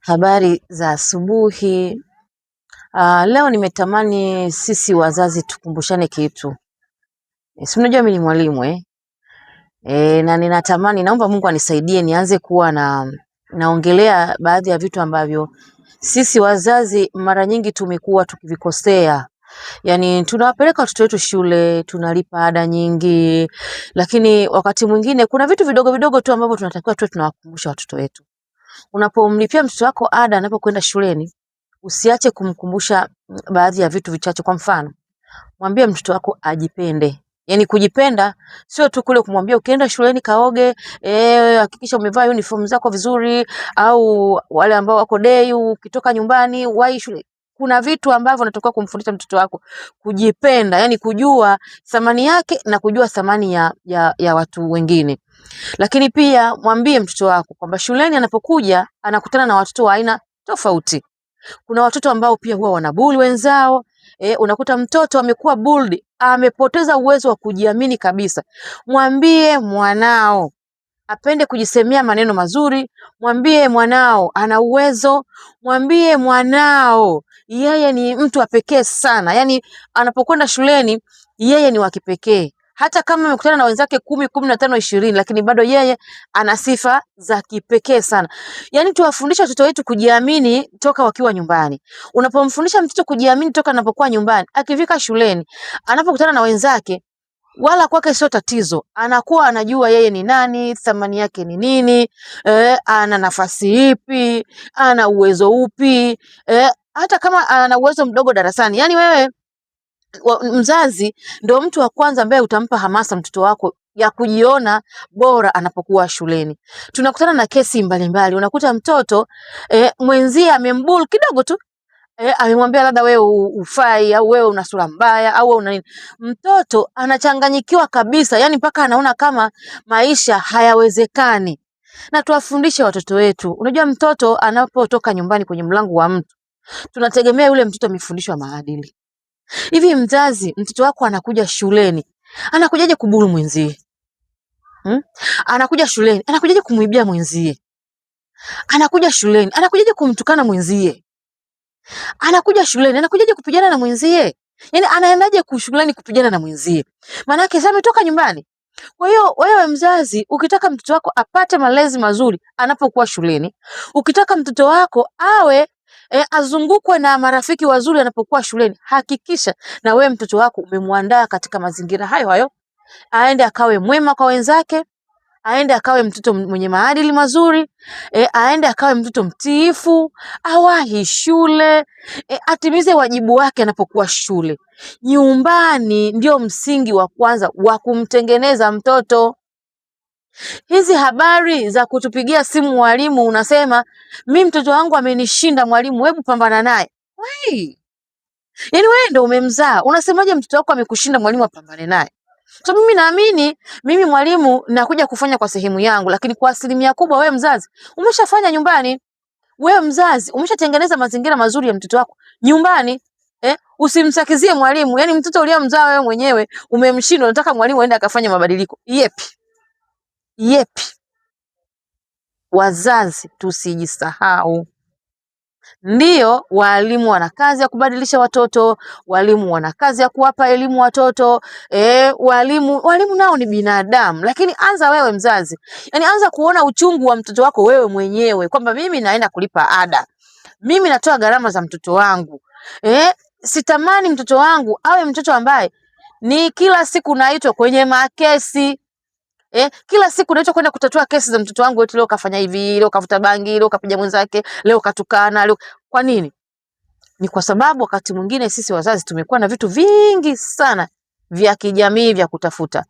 Habari za asubuhi. Leo nimetamani sisi wazazi tukumbushane kitu. Si unajua mimi ni mwalimu eh? Na ninatamani, naomba Mungu anisaidie nianze kuwa na naongelea baadhi ya vitu ambavyo sisi wazazi mara nyingi tumekuwa tukivikosea. Yaani tunawapeleka watoto wetu shule, tunalipa ada nyingi, lakini wakati mwingine kuna vitu vidogo vidogo tu ambavyo tunatakiwa tuwe tunawakumbusha watoto wetu. Unapomlipia mtoto wako ada anapokwenda shuleni, usiache kumkumbusha baadhi ya vitu vichache. Kwa mfano, mwambie mtoto wako ajipende. Yaani kujipenda sio tu kule kumwambia ukienda shuleni kaoge, hakikisha umevaa uniform zako vizuri, au wale ambao wako day, ukitoka nyumbani wahi shule. Kuna vitu ambavyo unatakiwa kumfundisha mtoto wako kujipenda, yani kujua thamani yake na kujua thamani ya watu wengine. Lakini pia mwambie mtoto wako kwamba shuleni anapokuja anakutana na watoto wa aina tofauti. Kuna watoto ambao pia huwa wanabuli wenzao. Unakuta mtoto amekuwa bullied, amepoteza uwezo wa kujiamini kabisa. Mwambie mwanao apende kujisemea maneno mazuri, mwambie mwanao ana uwezo, mwambie mwanao yeye ni mtu wa pekee sana. Yaani anapokwenda shuleni yeye ni wa kipekee. Hata kama amekutana na wenzake 10, 15, 20, lakini bado yeye ana sifa za kipekee sana. Yaani tuwafundishe watoto wetu kujiamini toka wakiwa nyumbani. Unapomfundisha mtoto kujiamini toka anapokuwa nyumbani, akifika shuleni, anapokutana na wenzake, wala kwake sio tatizo. Anakuwa anajua yeye ni nani, thamani yake ni nini, ana nafasi ipi, ana uwezo upi, hata kama ana uwezo mdogo darasani. Yaani wewe mzazi ndio mtu wa kwanza ambaye utampa hamasa mtoto wako ya kujiona bora anapokuwa shuleni. Tunakutana na kesi mbalimbali, unakuta mtoto mwenzie amembul kidogo tu, amemwambia labda wewe ufai au wewe una sura mbaya au wewe una nini. Mtoto anachanganyikiwa kabisa, yani mpaka anaona kama maisha hayawezekani. Na tuwafundishe watoto wetu. Unajua mtoto anapotoka nyumbani kwenye mlango wa mtu, tunategemea yule mtoto amefundishwa maadili. Hivi mzazi, mtoto wako anakuja shuleni, anakujaje kuburu mwenzie? Anakuja shuleni, anakujaje kumuibia mwenzie? Anakuja shuleni, anakujaje kumtukana mwenzie? Anakuja shuleni, anakujaje kupigana na mwenzie? Yaani anaendaje shuleni kupigana na mwenzie? Maana yake sasa ametoka nyumbani. Kwa hiyo wewe mzazi, ukitaka mtoto wako apate malezi mazuri anapokuwa shuleni, ukitaka mtoto wako awe azungukwe na marafiki wazuri anapokuwa shuleni, hakikisha na wewe mtoto wako umemwandaa katika mazingira hayo hayo, aende akawe mwema kwa wenzake, aende akawe mtoto mwenye maadili mazuri, aende akawe mtoto mtiifu, awahi shule, atimize wajibu wake anapokuwa shule. Nyumbani ndio msingi wa kwanza wa kumtengeneza mtoto. Hizi habari za kutupigia simu mwalimu unasema mi mtoto wangu amenishinda mwalimu, hebu pambana naye. Wai! Yaani wewe ndio umemzaa, unasemaje mtoto wako amekushinda mwalimu apambane naye? So mimi naamini mimi mwalimu nakuja kufanya kwa sehemu yangu, lakini kwa asilimia kubwa wewe mzazi umeshafanya nyumbani. Wewe mzazi umeshatengeneza mazingira mazuri ya mtoto wako nyumbani. Usimsakizie mwalimu. Yaani mtoto uliyemzaa wewe mwenyewe umemshinda, unataka mwalimu aende akafanye mabadiliko. Yepi? Yepi? Wazazi tusijisahau. Ndiyo, walimu wana kazi ya kubadilisha watoto, walimu wana kazi ya kuwapa elimu watoto, walimu nao ni binadamu, lakini anza wewe mzazi. Yaani anza kuona uchungu wa mtoto wako wewe mwenyewe kwamba mimi naenda kulipa ada. Mimi natoa gharama za mtoto wangu. Sitamani mtoto wangu awe mtoto ambaye ni kila siku naitwa kwenye makesi. Kila siku naitwa kwenda kutatua kesi za mtoto wangu, eti leo kafanya hivi, leo kavuta bangi, leo kapiga mwenzake, leo katukana, leo. Kwa nini? Ni kwa sababu wakati mwingine sisi wazazi tumekuwa na vitu vingi sana vya kijamii vya kutafuta.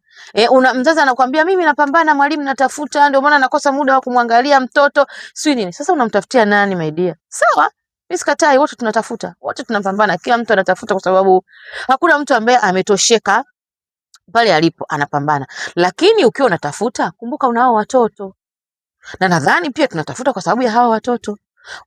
Mzazi anakuambia mimi napambana mwalimu, natafuta, ndio maana nakosa muda wa kumwangalia mtoto, sio nini. Sasa unamtafutia nani my dear? Sawa, mimi sikatai, wote tunatafuta, wote tunapambana, kila mtu anatafuta kwa sababu hakuna mtu ambaye ametosheka pale alipo, anapambana. Lakini ukiwa unatafuta, kumbuka unao watoto. Na nadhani pia tunatafuta kwa sababu ya hawa watoto.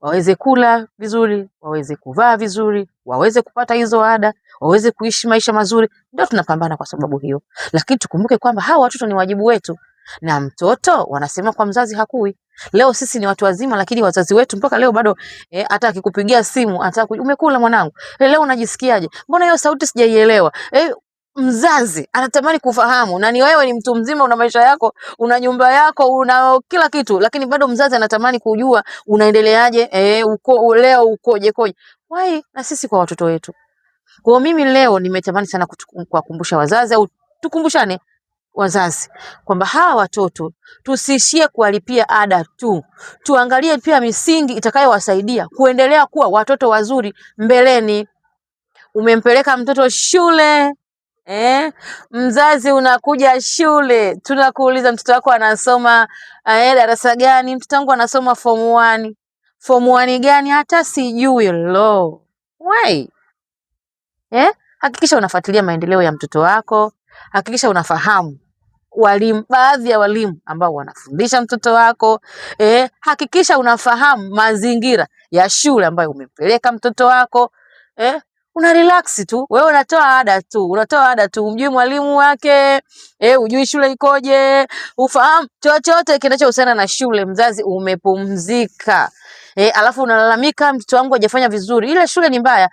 Waweze kula vizuri, waweze kuvaa vizuri, waweze kupata hizo ada, waweze kuishi maisha mazuri. Ndio tunapambana kwa sababu hiyo. Lakini tukumbuke kwamba hawa watoto ni wajibu wetu. Na mtoto wanasema kwa mzazi hakui. Leo sisi ni watu wazima, lakini wazazi wetu mpaka leo bado hata akikupigia simu anataka umekula mwanangu, leo unajisikiaje? Mbona hiyo sauti sijaielewa? Mzazi anatamani kufahamu, na ni wewe ni mtu mzima, una maisha yako, una nyumba yako, una kila kitu, lakini bado mzazi anatamani kujua unaendeleaje, uko leo ukoje koje. Why na sisi kwa watoto wetu? Kwa mimi leo nimetamani sana kuwakumbusha wazazi au tukumbushane wazazi kwamba hawa watoto tusiishie kuwalipia ada tu, tuangalie pia misingi itakayowasaidia kuendelea kuwa watoto wazuri mbeleni. Umempeleka mtoto shule mzazi unakuja shule, tunakuuliza mtoto wako anasoma darasa gani? Mtoto wangu anasoma form 1. Form 1 gani? Hata sijui. Lo, why? Hakikisha unafuatilia maendeleo ya mtoto wako, hakikisha unafahamu walimu, baadhi ya walimu ambao wanafundisha mtoto wako hakikisha unafahamu mazingira ya shule ambayo umempeleka mtoto wako una relax tu wewe, unatoa ada tu, unatoa ada tu, umjui mwalimu wake ujui shule ikoje, ufahamu chochote kinachohusiana na shule. Mzazi umepumzika. Alafu unalalamika mtoto wangu hajafanya vizuri, ile shule ni mbaya.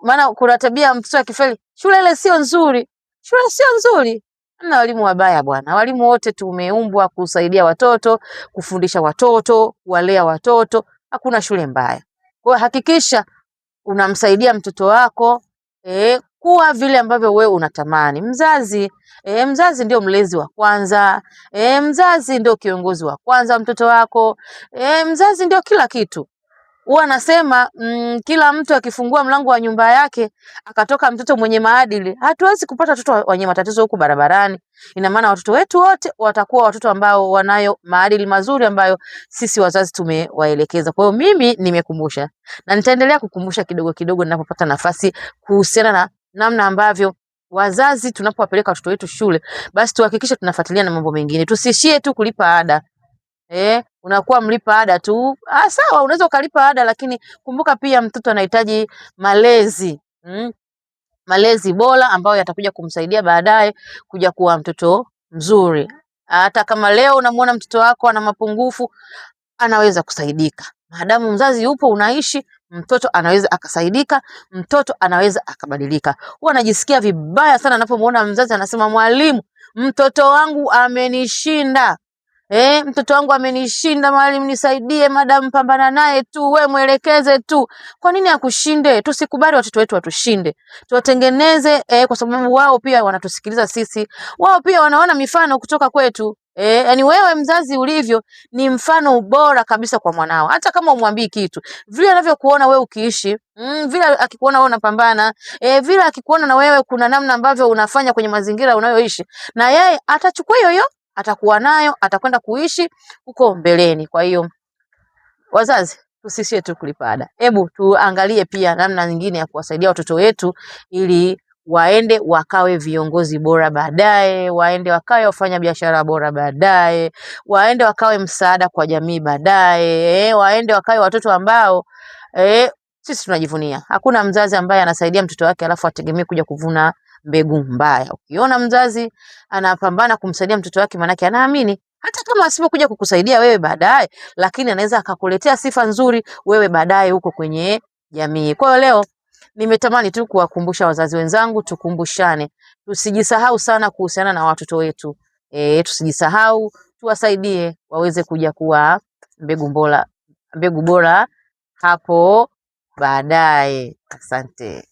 Maana kuna tabia mtoto akifeli, shule ile sio nzuri, shule sio nzuri. Hamna walimu wabaya bwana, walimu wote tumeumbwa kusaidia watoto, kufundisha watoto, kuwalea watoto. Hakuna shule mbaya. Kwa hiyo hakikisha unamsaidia mtoto wako kuwa vile ambavyo wewe unatamani. Mzazi mzazi ndio mlezi wa kwanza mzazi ndio kiongozi wa kwanza mtoto wako mzazi ndio kila kitu. Huwa anasema kila mtu akifungua mlango wa nyumba yake akatoka mtoto mwenye maadili, hatuwezi kupata watoto wenye matatizo huku barabarani. Ina maana watoto wetu wote watakuwa watoto ambao wanayo maadili mazuri ambayo sisi wazazi tumewaelekeza. Kwa hiyo mimi nimekumbusha na nitaendelea kukumbusha kidogo kidogo ninapopata nafasi kuhusiana na namna ambavyo wazazi tunapowapeleka watoto wetu shule, basi tuhakikishe tunafuatilia na mambo mengine, tusiishie tu kulipa ada. Unakuwa mlipa ada tu. Ah, sawa, unaweza ukalipa ada, lakini kumbuka pia mtoto anahitaji malezi malezi bora ambayo yatakuja kumsaidia baadaye kuja kuwa mtoto mzuri. Hata kama leo unamuona mtoto wako ana mapungufu, anaweza kusaidika. Maadamu mzazi yupo, unaishi, mtoto anaweza akasaidika, mtoto anaweza akabadilika. Huwa anajisikia vibaya sana anapomuona mzazi anasema, mwalimu, mtoto wangu amenishinda. Mtoto wangu amenishinda mwalimu, nisaidie, madam, pambana naye tu, we mwelekeze tu. Kwa nini akushinde? Tusikubali watoto wetu watushinde, tuwatengeneze kwa sababu wao pia wanatusikiliza sisi, wao pia wanaona mifano kutoka kwetu. Yani wewe mzazi ulivyo ni mfano bora kabisa kwa mwanao, hata kama umwambii kitu, vile anavyokuona wewe ukiishi, vile akikuona wewe unapambana, vile akikuona na wewe kuna namna ambavyo unafanya kwenye mazingira unayoishi, na yeye atachukua hiyo hiyo atakuwa nayo, atakwenda kuishi huko mbeleni. Kwa hiyo wazazi, tusiishie tu kulipa ada, hebu tuangalie pia namna nyingine ya kuwasaidia watoto wetu ili waende wakawe viongozi bora baadaye, waende wakawe wafanya biashara bora baadaye, waende wakawe msaada kwa jamii baadaye, waende wakawe watoto ambao sisi tunajivunia. Hakuna mzazi ambaye anasaidia mtoto wake alafu ategemee kuja kuvuna mbegu mbaya. Ukiona mzazi anapambana kumsaidia mtoto wake, maanake anaamini hata kama asipokuja kukusaidia wewe baadaye, lakini anaweza akakuletea sifa nzuri wewe baadaye huko kwenye jamii. Kwa hiyo leo nimetamani tu kuwakumbusha wazazi wenzangu, tukumbushane, tusijisahau sana kuhusiana na watoto wetu. Tusijisahau, tuwasaidie waweze kuja kuwa mbegu bora hapo baadaye. Asante.